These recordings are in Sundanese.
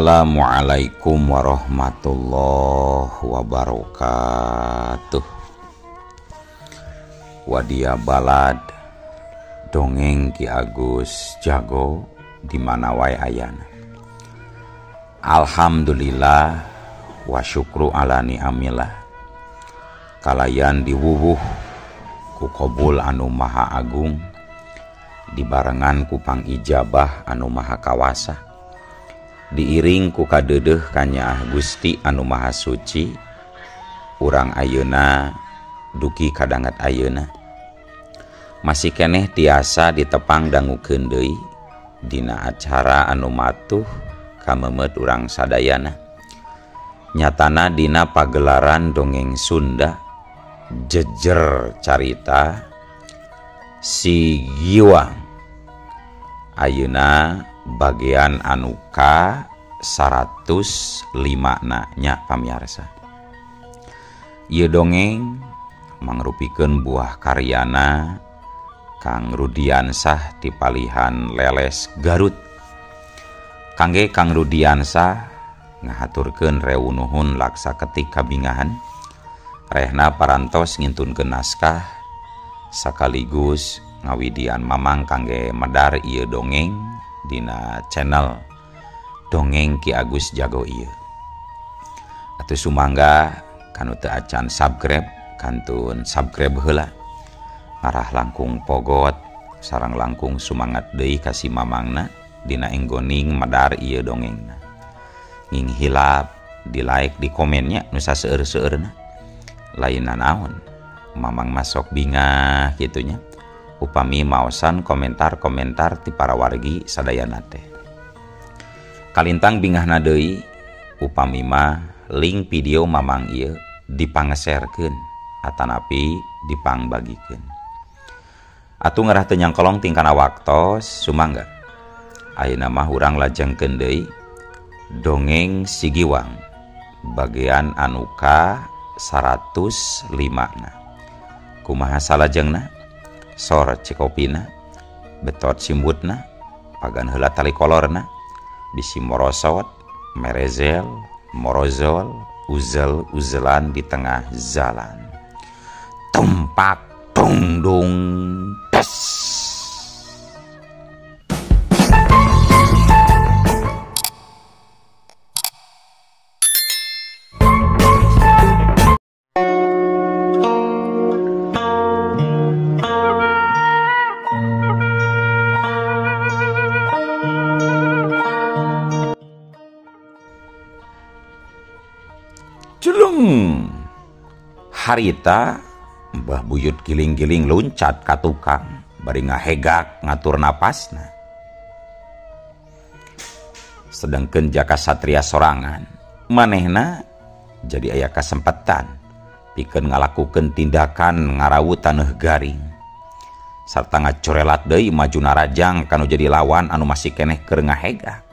Assalamualaikum warahmatullahi wabarakatuh. Wadia balad dongeng Ki Agus Jago di mana wae ayana. Alhamdulillah wa syukru ala ni'amillah. Kalayan diwuwuh ku kobul anu maha agung, dibarengan ku pangijabah anu maha kawasa, diiring ku kadeudeuh kanyaah Gusti anu maha suci. Urang ayeuna duki kadanget ayeuna masih keneh tiasa ditepang dangukeun deui dina acara anu matuh kamemet urang sadayana. Nyatana dina pagelaran dongeng Sunda jejer carita Si Giwang ayeuna bagian anu ka 105 na nya pamiarsa. Ieu dongeng mangrupikeun buah karyana Kang Rudiansah ti palihan Leles Garut. Kangge Kang Rudiansah ngahaturkeun rewu nuhun laksa ketik kabingahan rehna parantos ngintunkeun naskah sakaligus ngawidian mamang kangge medar ieu dongeng dina channel Dongeng Ki Agus Jago ieu. Atuh sumangga kanu teu acan subscribe kantun subscribe heula. Ngarah langkung pogot sareng langkung sumangat deui ka si mamangna dina enggoning medar ieu dongengna. Nging hilap di like di komennya nu saseueur-seueurna. Lain naon mamang masok bingah kitunya upami maosan komentar-komentar ti para wargi sadayana teh. Kalintang bingahna deui upami mah link video mamang ieu dipangeserkeun atanapi dipangbagikeun. Atuh ngarah teu nyangkolong tingkana waktos sumangga. Ayeuna mah urang lajengkeun deui dongeng Si Giwang bagian anu ka 105 na. Kumaha salajengna? Sor cikopina, betot simbutna, pagan heula tali kolorna, bisi morosot, merezel, morozol, uzel uzelan di tengah jalan. Tumpak tung dung tes. Harita Mbah Buyut giling-giling loncat ka tukang bari ngahegak ngatur napasna. Sedangkeun Jaka Satria sorangan manehna jadi aya kasempatan pikeun ngalakukeun tindakan ngarawu taneuh garing sarta ngacorelat deui maju narajang kanu jadi lawan anu masih keneh keur ngahegak.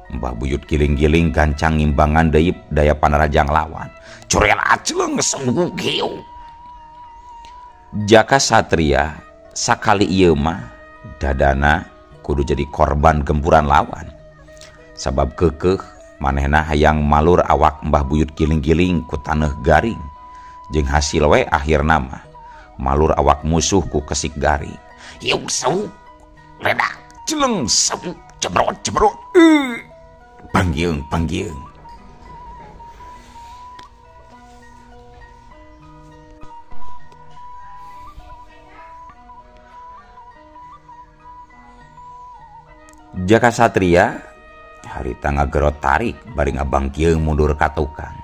Mbah Buyut giling-giling gancang ngimbangan deui daya panarajang lawan. Corelat celeng sungguh kieu. Jaka Satria sakali ieu mah dadana kudu jadi korban gempuran lawan. Sabab keukeuh manehna hayang malur awak Mbah Buyut giling-giling ku taneuh garing. Jeung hasil we akhirna mah malur awak musuh ku kesik garing. Hiu sau ledak celeng sau jebrot jebrot. Panggieung panggieung. Jaka Satria harita ngagerot tarik bari ngabangkieung mundur ka tukang.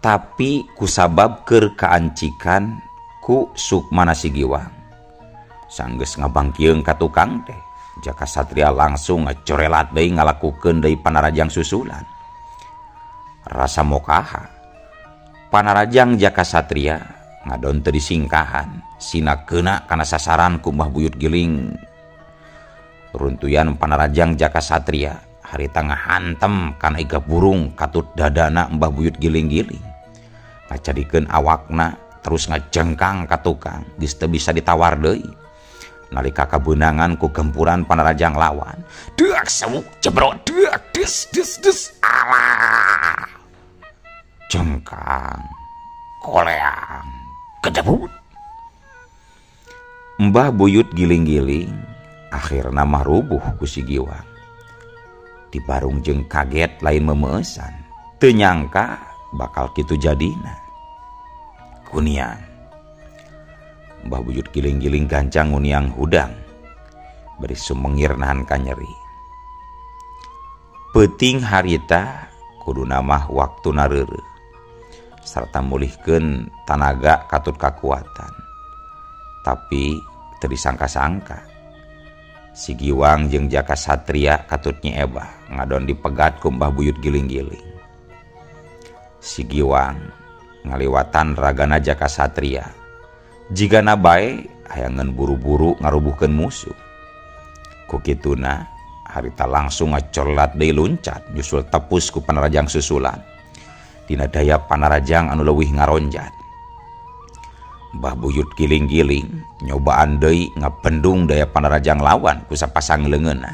Tapi kusabab keur kaancikan ku Sukmana Si Giwang. Sanggeus ngabangkieung ka tukang teh, Jaka Satria langsung ngacorelat deui ngalakukeun deui panarajang susulan. Rasa mokaha panarajang Jaka Satria ngadon teu disingkahan, sina keuna kana sasaran ku Mbah Buyut Giling. Runtuyan panarajang Jaka Satria harita ngahantem kana iga burung katut dadana Mbah Buyut Giling-giling. Ngajadikeun awakna terus ngajengkang ka tukang, geus teu bisa ditawar deui. Nalika kabeunangan ku gempuran panarajang lawan. Deuk sewuk jebrot deuk des des des alah. Jengkang koleang kedebut. Mbah Buyut giling-giling akhirna mah rubuh ku si Giwang. Dibarung jeung kaget lain memeusan. Teu nyangka bakal kitu jadina. Kuniang Mbah Buyut giling-giling gancang nguniang hudang bari sumengir nahan kanyeri. Peuting harita kuduna mah waktuna reureuh sarta mulihkeun tanaga katut kakuatan. Tapi teu disangka-sangka si Giwang jeung Jaka Satria katut Nyi Ebah ngadon dipegat ku Mbah Buyut giling-giling. Si Giwang ngaliwatan ragana Jaka Satria. Jigana bae hayangeun buru-buru ngarubuhkeun musuh. Ku kituna harita langsung ngacolat deui luncat nyusul tepus ku panarajang susulan. Dina daya panarajang anu leuwih ngaronjat. Mbah Buyut giling-giling nyobaan deui ngabendung daya panarajang lawan ku sapasang leungeunna.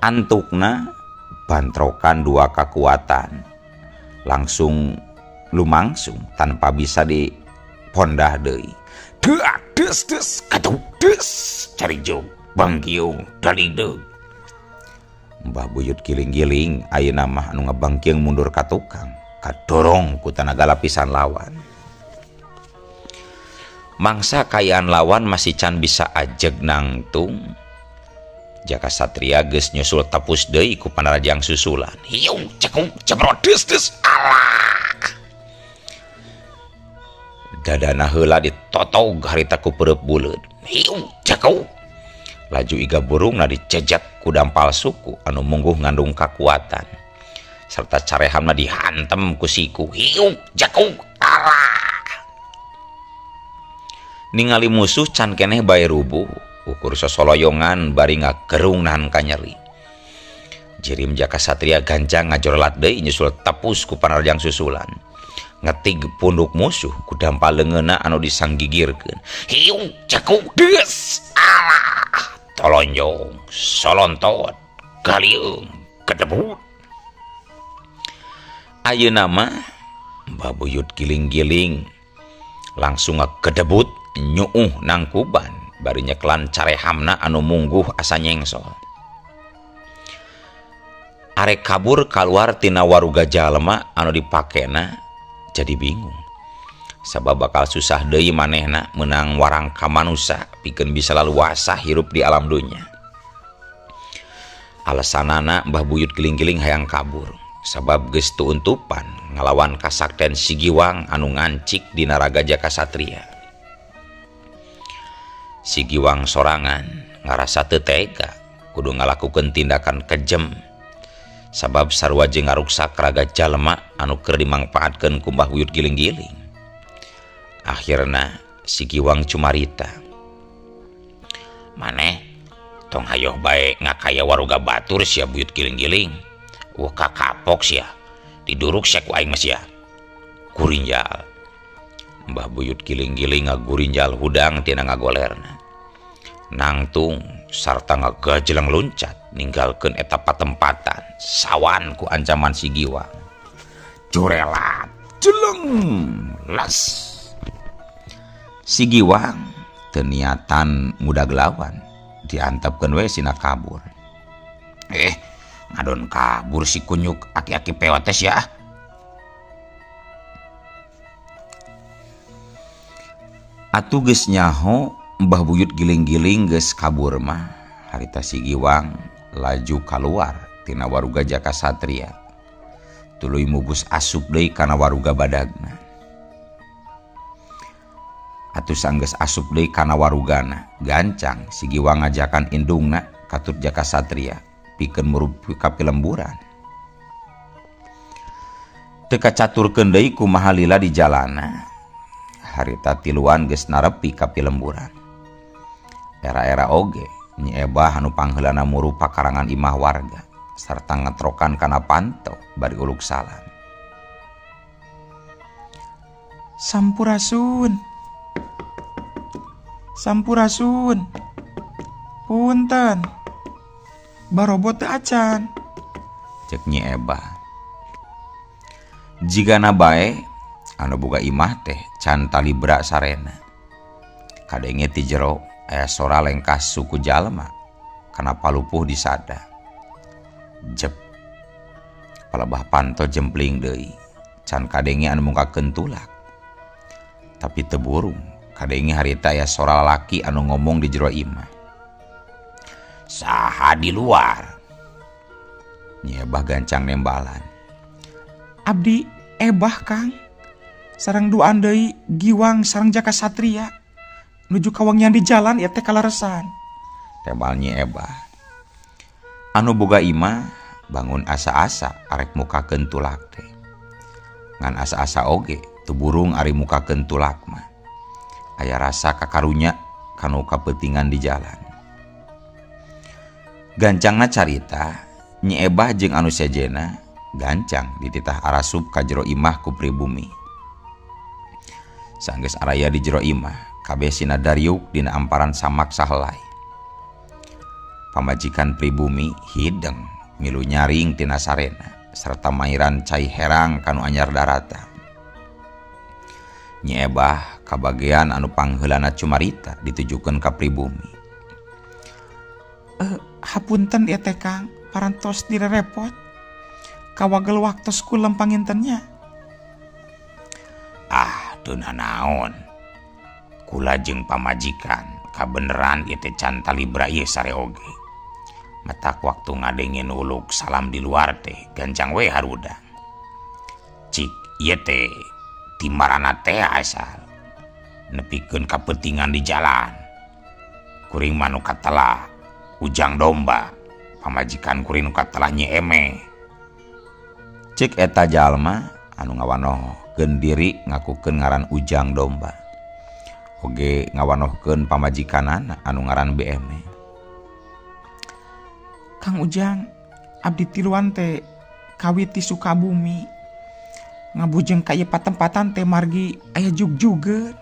Antukna bantrokan dua kakuatan langsung lumangsung tanpa bisa dipondah deui. Deak des des katuk des carijung bangkiung dalideug. Mbah Buyut giling-giling ayeuna mah anu ngabangkiung mundur ka tukang kadorong ku tanaga lapisan lawan. Mangsa kayaan lawan masih can bisa ajeg nangtung. Jaka Satria geus nyusul tepus deui ku panarajang susulan. Hiu cekung cebrot des des alah. Dadana heula ditotog harita ku peureub buleud. Hiu cekung. Laju iga burungna dicejek ku dampal suku anu mungguh ngandung kakuatan. Serta carehamna dihantem ku siku. Hiu cekung alah. Ningali musuh can keneh bae rubuh, ukur sosoloyongan bari ngagerung nahan kanyeri. Jirim Jaka Satria gancang ngajorlat deui nyusul tepus ku panarjang susulan. Ngetig punduk musuh ku dampal leungeunna anu disanggigirkeun. Hiu cekuk deus alah tolonjong solontot galieung kedebut. Ayeuna mah Mbah Buyut giling-giling langsung ngagedebut nyuuh nangkuban bari nyeklan carehamna anu mungguh asa nyengsol. Arek kabur kaluar tina waruga jalma anu dipakena jadi bingung. Sabab bakal susah deui manehna meunang warangka manusa pikeun bisa laluasa hirup di alam dunya. Alasanana Mbah Buyut giling-giling hayang kabur sabab geus teu untupan ngalawan kasakten si Giwang anu ngancik dina raga Jaka Satria. Si Giwang sorangan ngarasa teu tega kudu ngalakukeun tindakan kejem sabab sarua jeung ngaruksak raga jalma anu keur dimangpaatkeun ku Mbah Buyut giling-giling. Akhirna si Giwang cumarita, "Maneh tong hayoh bae ngakaya waruga batur sia Buyut giling-giling. Wah kakapok sia, diduruk sia ku aing mah sia." Gurinjal. Mbah Buyut giling-giling ngagurinjal hudang tina ngagolerna. Nangtung sarta ngagajeleng luncat ninggalkeun eta patempatan sawan ku ancaman si Giwang. Jurelat jeleng las. Si Giwang teu niatan ngudag lawan, diantepkeun we sina kabur. Ngadon kabur si kunyuk aki-aki pewat teh sia. Atuh geus nyaho Mbah Buyut giling-giling geus kabur mah harita si Giwang laju kaluar tina waruga Jaka Satria. Tuluy mugus asup deui kana waruga badagna. Atuh sanggeus asup deui kana warugana, gancang si Giwang ngajakan indungna katut Jaka Satria pikeun murup ka pilemburan. Teu kacaturkeun deui kumaha lila di jalana. Harita tiluan geus narepi ka pilemburan. Era-era oge Nyi Ebah anu pangheulana muru pakarangan imah warga sarta ngetrokan kana panto bari uluk salam. Sampurasun. Sampurasun. Punten. Barobot teu acan. Cek Nyi Ebah. Jigana bae anu boga imah teh can talibra sarena. Kadenge ti jero aya sora lengkas suku jalma kana palupuh disada. Jep. Palebah panto jempling deui. Can kadenge anu mungkakeun tulak. Tapi teu burung, kadenge harita aya sora lalaki anu ngomong di jero imah. Saha di luar? Nyi Ebah gancang nembalan. Abdi Ebah Kang. Sareng duaan deui Giwang sareng Jaka Satria. Nuju kawangian di jalan ieu teh kalaresan. Tebal Nyi Ebah. Anu boga imah bangun asa-asa arek mukakeun tulak teh. Ngan asa-asa oge teu burung ari mukakeun tulak mah. Aya rasa kakarunya kanu kapeutingan di jalan. Gancangna carita Nyi Ebah jeung anu sejena gancang dititah arasup ka jero imah ku pribumi. Sanggeus araya di jero imah, kabeh sina dariuk dina amparan samak sahelai. Pamajikan pribumi hideng milu nyaring tina sarena serta mairan cai herang kanu anyar darata. Nyi Ebah kabagean anu pangheulana cumarita ditujukeun ka pribumi. Hapunten ieu teh Kang, parantos direrepot. Kawagel waktos kulem pangintennya. Ah, teu nanaon. Kula jeung pamajikan kabeneran ieu teh can talibra ieu sare oge. Matak waktu ngadengin uluk salam di luar teh gancang we harudang. Cik ieu teh timarana teh asal nepikeun kapentingan di jalan. Kuring mah nu katelah Ujang Domba, pamajikan kuring nu katelah Nyi Eme. Cek eta jalma anu ngawanohkeun diri ngakukeun ngaran Ujang Domba. Oge ngawanohkeun pamajikanana anu ngaran BM. Kang Ujang, abdi tiluan teh kawit ti Sukabumi. Ngabujeng ka ieu patempatan teh margi aya jugjugeun.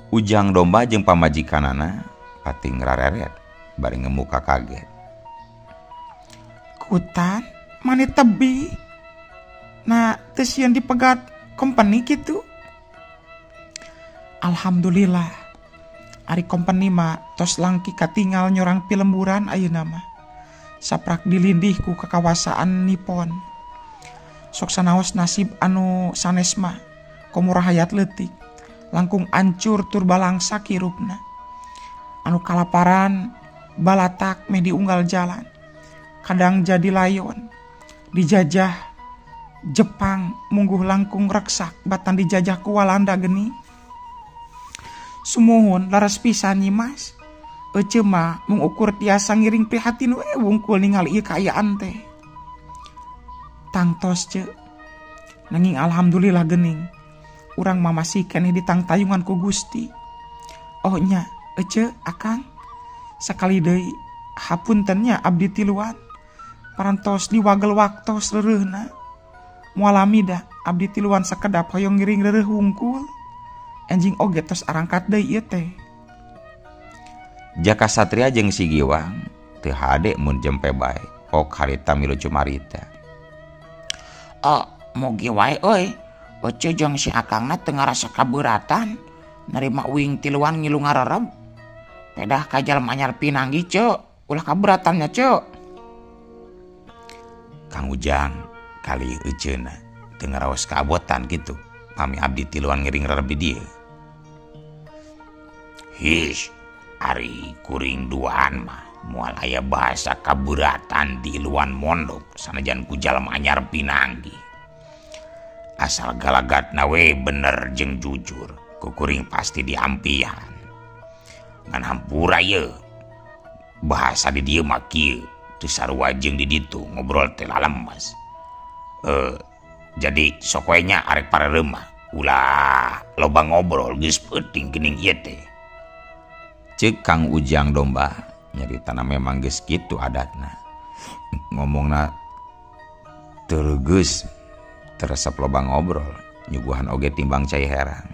Ujang Domba jeung pamajikanana pating rareret bari ngemuka kaget. Kutan mani tebi. Nah, teu sieun dipegat company kitu. Alhamdulillah. Ari company mah tos langki katingal nyorang pilemburan ayeuna mah. Saprak dilindih ku kakawasaan Nippon. Sok sanaos nasib anu sanes mah komo rahayat leutik, langkung ancur tur balangsa kirupna. Anu kalaparan balatak meh diunggal jalan. Kadang jadi layon, dijajah Jepang mungguh langkung reksak batan dijajah ku Walanda geni. Sumuhun laras pisan Nyi Mas. Ece mah mung ukur tiasa ngiring prihatin we wungkul ningali ieu kaayaan teh. Tangtos ce. Nanging alhamdulillah gening. Urang mah masih keneh ditangtayungan ku Gusti. Oh nya, ece akang. Sakali deui hapunten nya abdi tiluan. Parantos diwagel waktos reureuhna. Moal lami da abdi tiluan sakedap hoyong ngiring reureuh wungkul. Enjing oge tos arangkat deui ieu teh. Jaka Satria jeung si Giwang teu hade mun jempe bae. Ok harita milu cumarita. Oh, mugi wae euy. Ece jeung si akangna teu ngarasa kabeuratan nerima uing tiluan ngilu ngarereb. Pedah ka jalma anyar pinanggi ceu, ulah kaberatannya ceu. Kang Ujang kali eceuna teu ngaraos kabotan kitu. Pami abdi tiluan ngiring rereb di dieu. His, ari kuring duaan mah moal aya bahasa kaberatan di luan mondok sanajan ku jalma anyar pinanggi. Asal galagatna we bener jeung jujur, ku kuring pasti diampihan. Ngan hampura ye, bahasa di dieu mah kieu, teu sarua jeung di ditu ngobrol teh lalemes. Jadi sok we nya arek pareureuh mah ulah loba ngobrol geus peuting geuning ieu teh. Cek Kang Ujang Domba nyaritana memang geus kitu adatna. Ngomongna teu geus teresep loba ngobrol, nyuguhan oge timbang cai herang.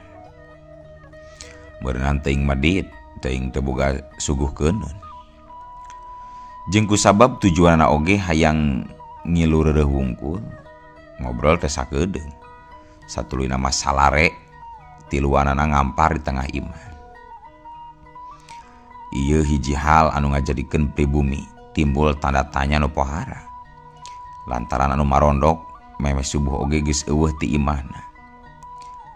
Beunang teuing medit Teuing teu boga suguh keuneun. Jeung kusabab tujuanna oge hayang ngilu reureuh wungkul, ngobrol teh sakedeung. Satuluyna mah salare, tiluanana ngampar di tengah imah. Ieu hiji hal anu ngajadikeun pribumi timbul tanda tanya nu pohara. Lantaran anu marondok memeh subuh oge geus eueuh ti imahna.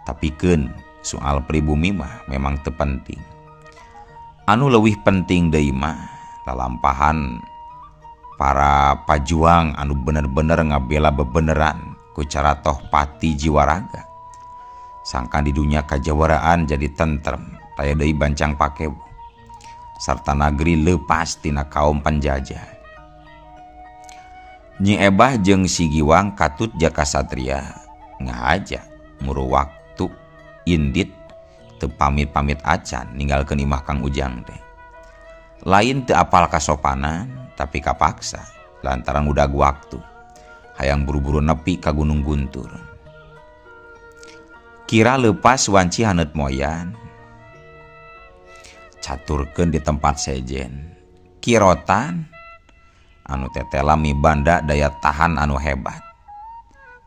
Tapi keun soal pribumi mah memang teu penting. Anu leuwih penting deui mah lalampahan para pajuang anu bener-bener ngabela bebeneran ku cara toh pati jiwa raga. Sangkan di dunia kajawaraan jadi tentrem, taya deui bancang pakewo. Sarta nagri leupas tina kaum penjajah. Nyi Ebah jeung Si Giwang katut Jaka Satria ngahaja muru waktu indit teu pamit-pamit acan ninggalkeun imah Kang Ujang teh. Lain teu apal kasopanan tapi kapaksa lantaran udag waktu hayang buru-buru nepi ka Gunung Guntur. Kira leupas wanci haneut moyan caturkeun di tempat sejen. Kirotan anu tetela mibanda daya tahan anu hebat.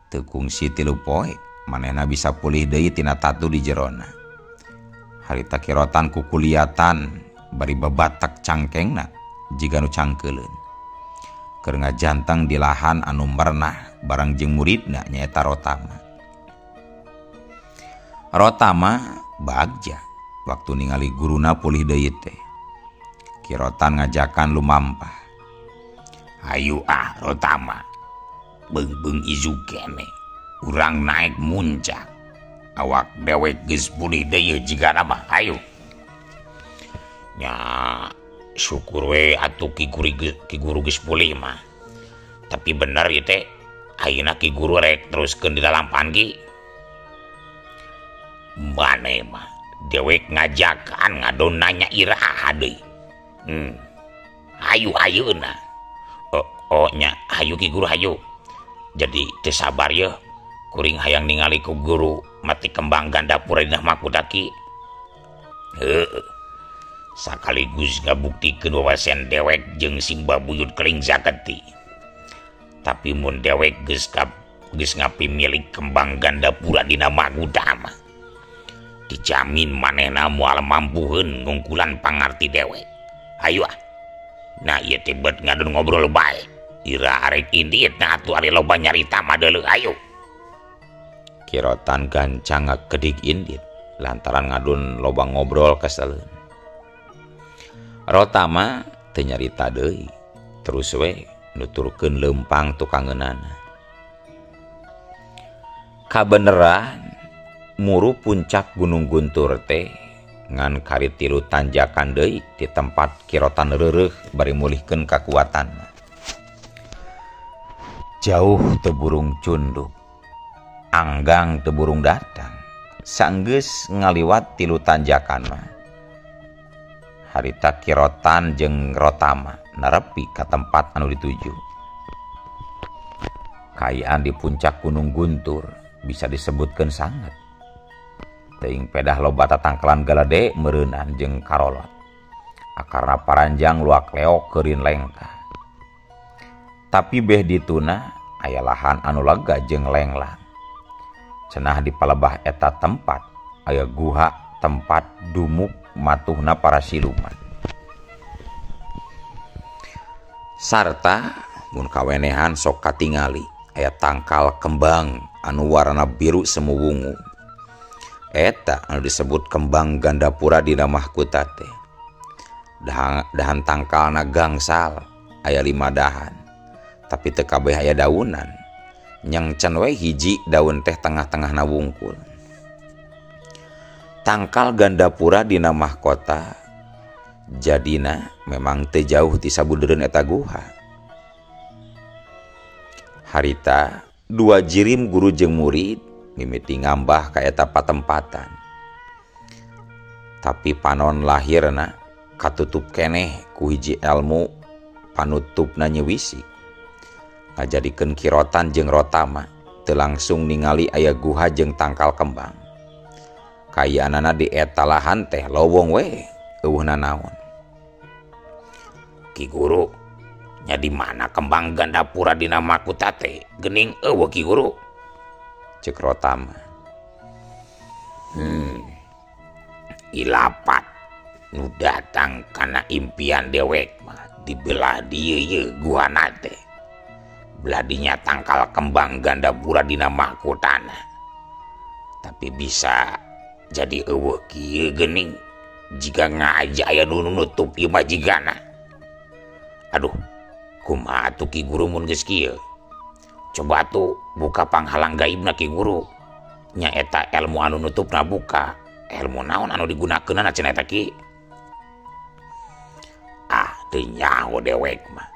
Teu kungsi 3 poe manehna bisa pulih deui tina tatu di jerona. Harita kirotan kukuliatan bari babatak cangkengna jiga nu cangkeuleun. Keur ngajanteng di lahan anu merenah barang jeung muridna nyaeta Rotama. Rotama bagja waktu ningali guruna pulih deui teh. Kirotan ngajakan lumampah. Hayu ah Rotama, beung-beung izu kene, urang naik muncak. Awak dewek geus pulih deui jigana mah, hayu. Nya syukur we atuh ki guru geus pulih mah. Tapi bener ieu teh, ayeuna ki guru rek teruskeun di lalampan ki. Mane mah dewek ngajakan ngadon nanya iraha deui. Hayu ayeuna. Oh nya hayu ki guru hayu. Jadi teu sabar yeuh kuring hayang ningali ku guru mati kembang Gandapura dina mahkota ki. Heuh. Sakaligus ngabuktikeun wawasan dewek jeung Simba Buyut Keling Zaketi. Tapi mun dewek geus ngapi milik kembang Gandapura dina mahkota mah dijamin manehna moal mampuheun ngungkulan pangarti dewek. Hayu ah. Nah ieu teh bet ngadon ngobrol bae. Ira arek indit nah atuh ari loba nyarita mah deuleu hayu. Kirotan gancang ngakedik indit lantaran ngadon loba ngobrol keseleun. Rotama teu nyarita deui, terus we nuturkeun leumpang tukangeunana. Kabeneran muru puncak Gunung Guntur teh ngan kari 3 tanjakan deui di tempat kirotan reureuh bari mulihkeun kakuatanna. Jauh teu burung cunduk, anggang teu burung datang. Sanggeus ngaliwat 3 tanjakan mah harita kirotan jeung Rotama nerepi ka tempat anu dituju. Kaayaan di puncak Gunung Guntur bisa disebutkeun sanget. Teuing pedah loba tatangkalan galade meureunan jeung karolot. Akarna paranjang luak leok keurin lengkah. Tapi beh dituna aya lahan anu lega jeung lenglang. Cenah di palebah eta tempat aya guha tempat dumuk matuhna para siluman. Sarta mun kawenehan sok katingali aya tangkal kembang anu warna biru semu wungu. Eta anu disebut kembang Gandapura dina mahkota teh. Dahan tangkalna gangsal aya 5 dahan. Tapi teu kabeh aya daunan. Nyangcen we hiji daun teh tengah-tengahna wungkul. Tangkal Gandapura dina mahkota jadina memang teu jauh ti sabudereun eta guha. Harita 2 jirim guru jeung murid mimiti ngambah ka eta patempatan. Tapi panon lahirna katutup keneh ku hiji elmu panutupna nyewisi. Ngajadikeun kirotan jeung Rotama teu langsung ningali aya guha jeung tangkal kembang. Kayaanana di eta lahan teh lowong we, Eueuh nanaon. Ki Guru, nya di mana kembang Gandapura dina mahkota teh? Geuning eueuh Ki Guru. Ceuk Rotama. Ilapat nu datang kana impian dewek mah dibelah dieu ieu guhana teh. Beladinya tangkal kembang Gandapura dina mahkotana. Tapi bisa jadi eueuh kieu geuning jika ngaja aya nu nutup ieu mah jigana. Aduh, kumaha atuh Ki Guru mun geus kieu? Coba atuh buka panghalang gaibna Ki Guru. Nya eta ilmu anu nutupna buka. Ilmu naon anu digunakeunana cenah eta Ki? Ah, teu nyaho dewek mah.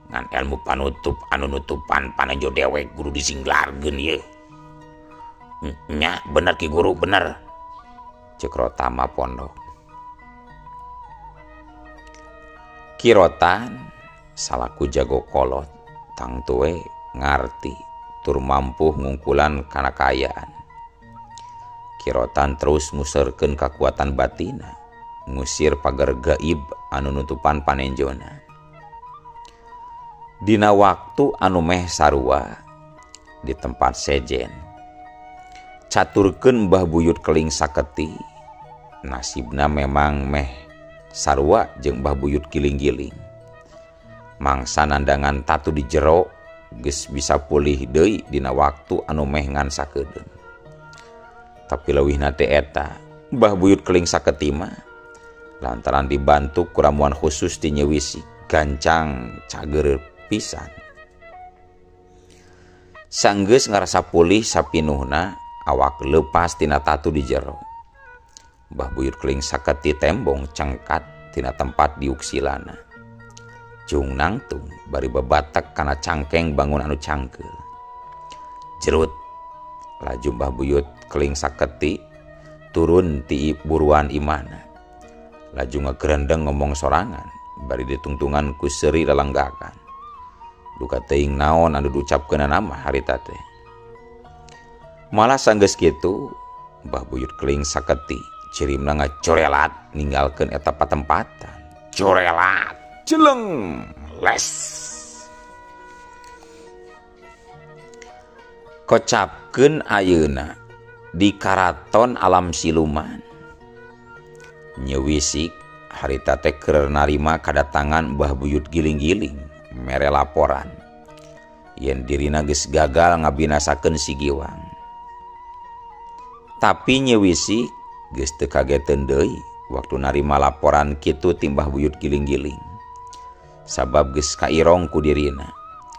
Ngan ilmu panutup anu nutupan panejo dewek guru disinglarkeun ieu. Nya bener Ki Guru, bener. Ceuk Rotama pondok. Ki Rotan salaku jago kolot tangtu we ngarti tur mampu ngungkulan kana kaayaan. Ki Rotan terus muserkeun kakuatan batina, ngusir pagar gaib anu nutupan panenjona. Dina waktu anu meh sarua di tempat sejen, caturkeun Mbah Buyut Keling Saketi, nasibna memang meh sarua jeung Mbah Buyut Giling-giling. Mangsa nandangan tatu di jero geus bisa pulih deui dina waktu anu meh ngan sakedeung. Tapi leuwihna teh eta Mbah Buyut Keling Saketi mah lantaran dibantu ku ramuan khusus ti Nyi Wisik gancang cager pisan. Sanggeus ngarasa pulih sapinuhna awak leupas tina tatu di jero. Mbah Buyut Keling Saketi tembong cengkat tina tempat diuksilana. Jung nangtung bari babatek kana cangkeng bangun anu cangkeul. Jerut laju Mbah Buyut Keling Saketi turun ti buruan imana. Laju ngagerendeng ngomong sorangan bari ditungtungan ku seuri lalenggakan. Duka teuing naon anu diucapkeunana mah harita teh. Malah sanggeus kitu Mbah Buyut Keling Saketi cirimna ngacorelat ninggalkeun eta patempatan. Corelat jeleng les. Kocapkeun ayeuna di karaton alam siluman. Nyi Wisik harita teh keur narima kadatangan Mbah Buyut Giling-giling mere laporan yen dirina geus gagal ngabinasakeun si Giwang. Tapi Nyi Wisik geus teu kageteun deui waktu narima laporan kitu ti Mbah Buyut Giling-giling. Sabab geus kairong ku dirina,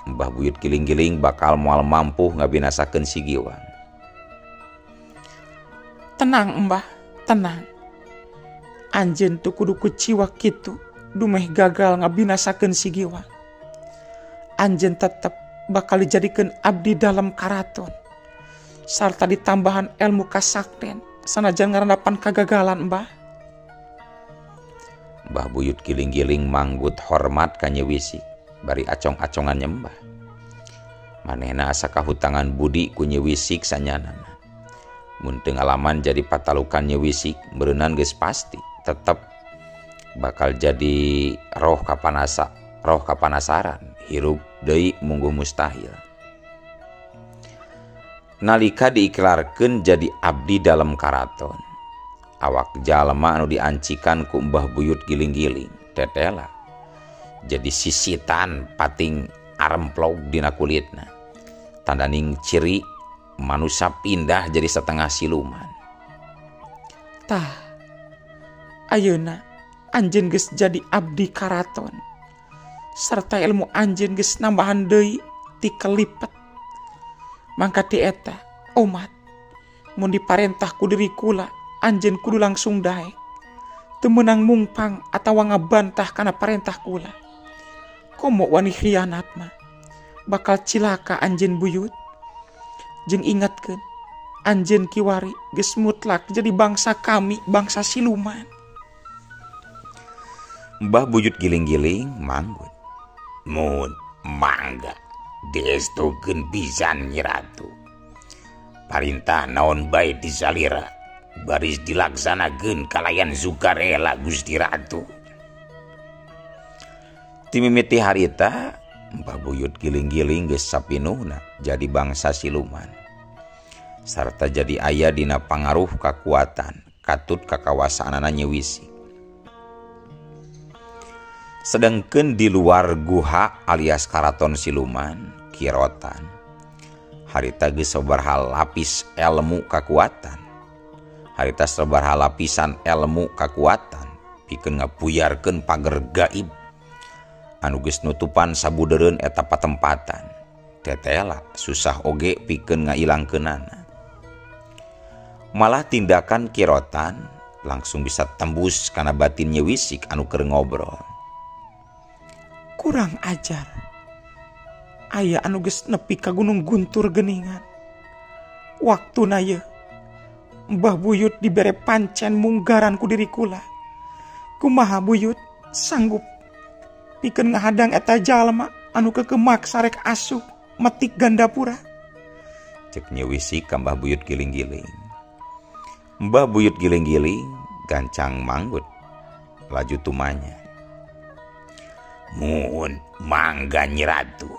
Mbah Buyut Giling-giling bakal moal mampu ngabinasakeun si Giwang. Tenang Mbah, tenang. Anjeun teu kudu kuciwa kitu dumeh gagal ngabinasakeun si Giwang. Anjeun tetep bakal dijadikeun abdi dalam karaton sarta ditambahan ilmu kasakten sanajan ngarandapan kagagalan Mbah. Mbah Buyut Giling-giling manggut hormat ka Nyi Wisik bari acong-acongan nyembah. Manehna asa kahutangan budi ku Nyi Wisik sanyanana. Mun teu ngalaman jadi patalukan Nyi Wisik meureunnan geus pasti tetep bakal jadi roh kapanasaran hirup deui mungguh mustahil. Nalika diiklarkeun jadi abdi dalam karaton, awak jalma anu diancikan ku Mbah Buyut Giling-giling tetela jadi sisitan pating aremplog dina kulitna, tandaning ciri manusia pindah jadi setengah siluman. Tah, ayeuna anjeun geus jadi abdi karaton serta ilmu anjeun geus nambahan deui ti kelipet. Mangka ti eta omat mun diparentah ku diri kula anjeun kudu langsung daek. Teu meunang mungpang atawa ngabantah kana parentah kula. Komo wani khianat mah bakal cilaka anjeun buyut. Jeung ingatkeun anjeun kiwari geus mutlak jadi bangsa kami, bangsa siluman. Mbah Buyut Giling-giling manggut. Mun mangga diestukeun pisan Nyi Ratu. Parintah naon bae disalira Baris dilaksanakeun kalayan sukarela Gusti Ratu. Timimiti harita Mbah Buyut Giling-giling geus sapinuhna jadi bangsa siluman. Sarta jadi aya dina pangaruh kakuatan katut kakawasaanana Nyi Wisik. Sedangkan di luar guha alias karaton siluman Kirotan harita geus sabaraha lapis ilmu kakuatan. Harita sabaraha lapisan ilmu kakuatan pikeun ngabuyarkeun pager gaib anu geus nutupan sabudeureun eta patempatan. Tetela susah oge pikeun ngailangkeunana. Malah tindakan Kirotan langsung bisa tembus kana batin Nyi Wisik anu keur ngobrol. Kurang ajar. Aya anu geus nepi ka Gunung Guntur geningan. Waktuna ye Mbah Buyut dibere pancen munggaran ku diri kula. Kumaha Buyut sanggup pikeun ngahadang eta jalma anu kekemak sarek asup metik Gandapura. Cek Nyi Wisik ka Mbah Buyut Giling-giling. Mbah Buyut Giling-giling gancang manggut laju tumanya. Muhun mangga Nyi Ratu.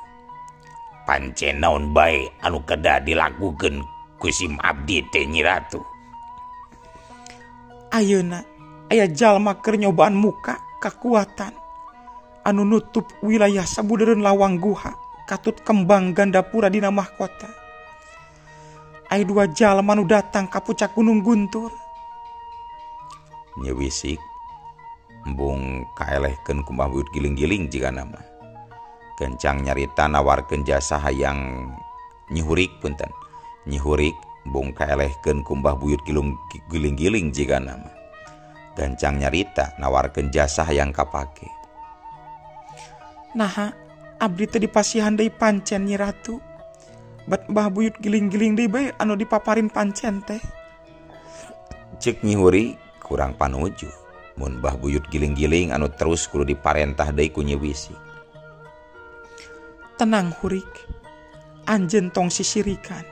Pancen naon bae anu kedah dilakukeun ku sim abdi teh Nyi Ratu. Ayeuna aya jalma keur nyobaan muka kakuatan anu nutup wilayah sabudeureun lawang guha katut kembang Gandapura dina mahkota. Aya dua jalma nu datang ka puncak Gunung Guntur. Nyi Wisik embung kaelehkeun ku Mbah Buyut Giling-giling jigana mah. Kencang nyarita nawarkeun jasa hayang nyihurik punten. Nyihurik embung kaelehkeun ku Mbah Buyut Giling-giling jigana mah. Gancang nyarita nawarkeun jasa hayang kapake. Naha abdi teh dipasihan deui pancen Nyi Ratu. Bet Mbah Buyut Giling-giling deui bae anu dipaparin pancen teh. Cek Nyi Hurik kurang panuju. Mun Mbah Buyut Giling-giling anu terus kudu diparentah deui ku Nyi Wisik. Tenang Hurik, anjeun tong sisirikan.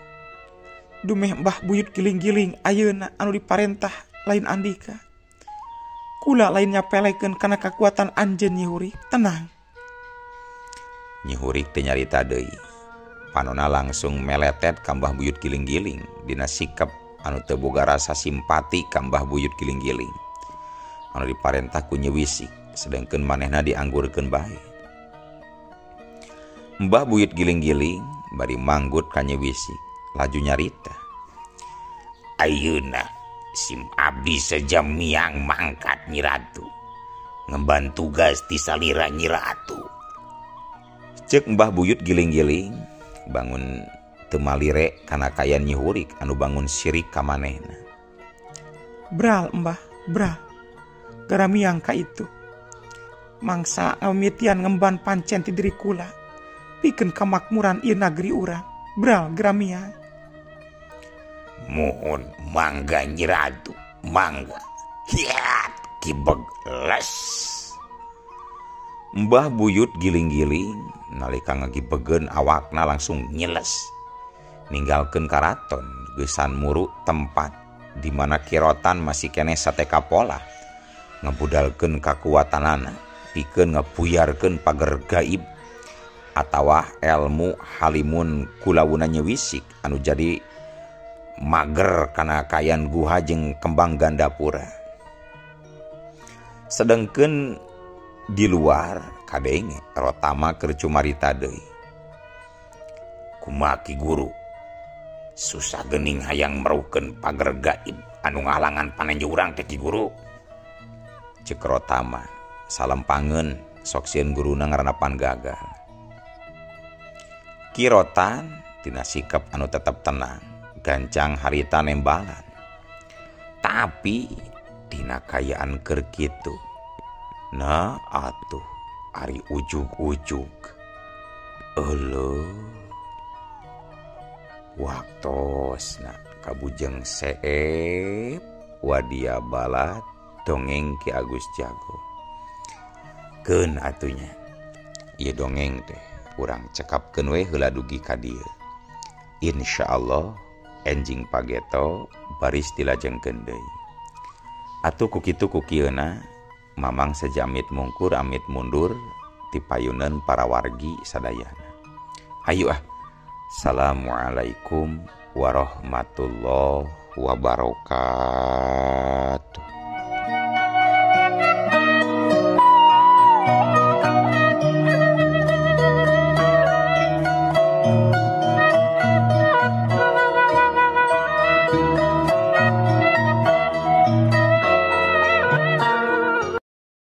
Dumeh Mbah Buyut Giling-giling ayeuna anu diparentah lain andika. Kula lain nyapelekeun kana kakuatan anjeun Nyi Hurik, tenang. Nyi Hurik teu nyarita deui. Panona langsung meletet ka Mbah Buyut Giling-giling dina sikap anu teu boga rasa simpati ka Mbah Buyut Giling-giling. Anu diparentah ku Nyi Wisik, sedengkeun manehna dianggurkeun bae. Mbah Buyut Giling-giling bari manggut ka Nyi Wisik, laju nyarita. Ayeuna sim abdi sejam miang mangkat Nyi Ratu. Ngemban tugas ti salira Nyi Ratu. Cek Mbah Buyut Giling-giling bangun teu malire kana kayan Nyi Hurik anu bangun sirik ka manehna. Bral Mbah, bral. Garamiang ka itu. Mangsa ngamitian ngemban pancen ti diri kula. Pikeun kamakmuran ieu nagri urang. Bral garamiang. Muhun mangga Nyi Ratu, mangga. Hiat kibeg les. Mbah Buyut Giling-giling nalika ngagibegeun awakna langsung nyeles. Ninggalkeun karaton geusan muru tempat di mana Kirotan masih keneh sateka pola. Ngebudalkeun kakuatanana pikeun ngebuyarkeun pager gaib atawa elmu halimun kulawuna Nyi Wisik anu jadi mager kana kayan guha jeung kembang Gandapura. Sedengkeun di luar kadenge Rotama keur cumarita deui. Kumaha Ki Guru? Susah geuning hayang meruhkeun pager gaib anu ngahalangan panenjo urang teh Ki Guru. Cek Rotama salempangeun sok sieun guruna ngaranapan gagal. Kirotan tina sikap anu tetep tenang, gancang harita nembalan. Tapi dina kayaan keur kitu. Nah atuh ari ujug-ujug. Euleuh. Waktosna kabujeng seep wadia balat dongeng Ki Agus Jago. Keun atunya. Ieu dongeng teh urang cekapkeun we heula dugi ka dieu. Insyaallah enjing pageto Baris dilajengkeun deui. Atuh ku kitu ku kieuna Mamang seja amit mungkur amit mundur ti payuneun para wargi sadayana. Hayu ah. Assalamualaikum warahmatullahi wabarakatuh.